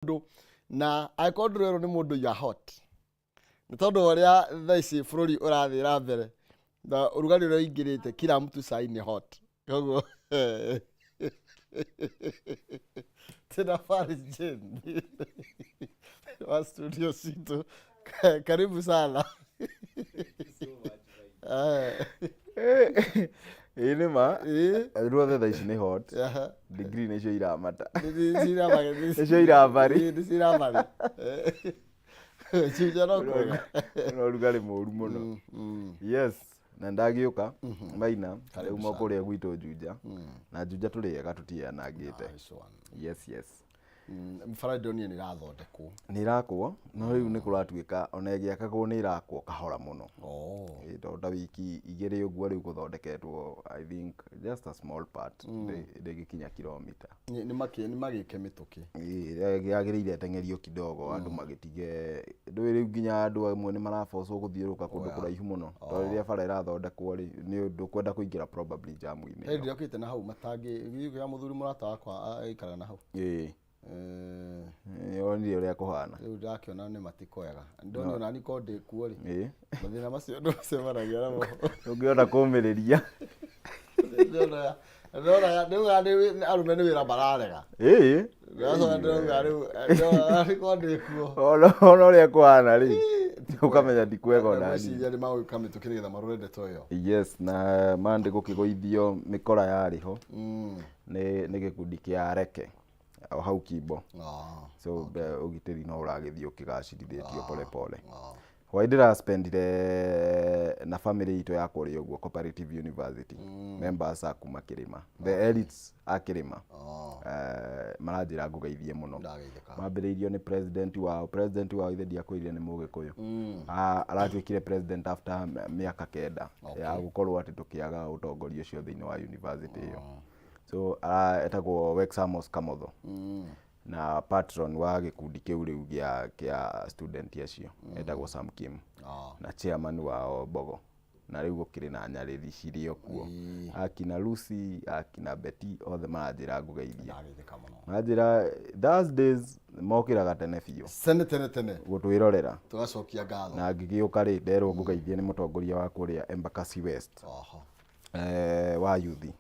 Mũndũ na angĩkorwo ndũrerwo nĩ mũndũ you are hot, nĩ tondũ wa ũrĩa thaa ici bũrũri ũrathiĩ na mbere na ũrugarĩ ũrĩa ũingĩrĩte, kila mtu sai ni hot. Koguo tena Faris Jane wa studio citũ, karibu sana. Ĩĩ, nĩ ma. Ruothe thaa ici nĩ hot. Degree nĩcio iramata. Nĩcio irabarĩ. Nĩcio irabarĩ. Chuja no kwega. No rugarĩ mũru mũno. Yes, na ndagĩũka maina. Karibu uma sana. Kũrĩa gwitũ Juja, na Juja tũrĩ ega, tũtianangĩte. Nice one. Yes. Bara ndĩronire nĩ ĩrathondekwo. Nĩ ĩrakwo, no rĩu nĩ kũratuĩka ona ĩgĩakagwo nĩ ĩrakwo kahora mũno. Oh. Ĩ, tondũ ta wiki 2 ũguo rĩu gũthondeketwo, I think just a small part, ndĩgĩkinya kilomita. Nĩ magĩke mĩtũkĩ. Yagĩrĩire ĩteng'erio kidogo, andũ magĩtige. Ndũĩ rĩu nginya andũ amwe nĩ marabocwo gũthiũrũrũka kũndũ kũraihu mũno, tondũ rĩrĩa bara ĩrathondekwo rĩ, nĩ ndũkwenda kũingĩra probably jam-inĩ Hĩndĩ ĩyo. ndĩrokĩte na hau matangĩ gĩthiĩ kĩa mũthuri mũrata wakwa aikaraga na hau. Nĩ wonire ũrĩa kũhana. Rĩu ndakĩona nĩ matikwega, ndonire ona niĩ korwo ndĩ kuo rĩ, mathĩna macio ndũcemanagia namo. Ũngĩhota kũmĩrĩria. Ndĩrona rĩu arũme nĩ wĩra mararega. Ndĩracoka ndĩrauga rĩu ndĩrona korwo ndĩ kuo. Ona ũrĩa kũhana rĩ, ũkamenya ti kwega ona niĩ. Ngwĩciria nĩ magũka mĩtũkĩ nĩgetha marore ndeto ĩyo. Yes, na Monday gũkĩgũithio mĩkora yarĩ ho nĩ gĩkundi kĩa Reke o hau Kimbo. So ũgitĩri no ũragĩthiĩ ũkĩgacirithĩtio pole pole. Hwaĩ ndĩraspendire na family itũ ya kũrĩa ũguo Cooperative University, members a kuma Kĩrĩma, the elites a Kĩrĩma. Maranjĩra ngũgeithie mũno. Ndageithĩka. Mambĩrĩirio nĩ president wao. President wao ithe ndiakwĩrire nĩ Mũgĩkũyũ. Aratuĩkire president after mĩaka 9 ya gũkorwo atĩ tũkĩaga ũtongoria ũcio thĩinĩ wa university ĩyo. So etagwo Wex Amos Kamotho, na patron wa gĩkundi kĩu rĩu gĩa student acio etagwo Sam Kim, na chairman wao Mbogo, na rĩu gũkĩrĩ na nyarĩri cirĩ o kuo, akina Lucy, akina Betty, othe maranjĩra ngũgeithie. Ndageithĩka mũno. Maranjĩra Thursdays mokĩraga tene biũ tene tene tene gũtwĩrorera. Tũgacokia ngatho. Na ngĩgĩũka rĩ, nderwo ngũgeithie nĩ mũtongoria wa kũrĩa Embakasi West, wa yuthi.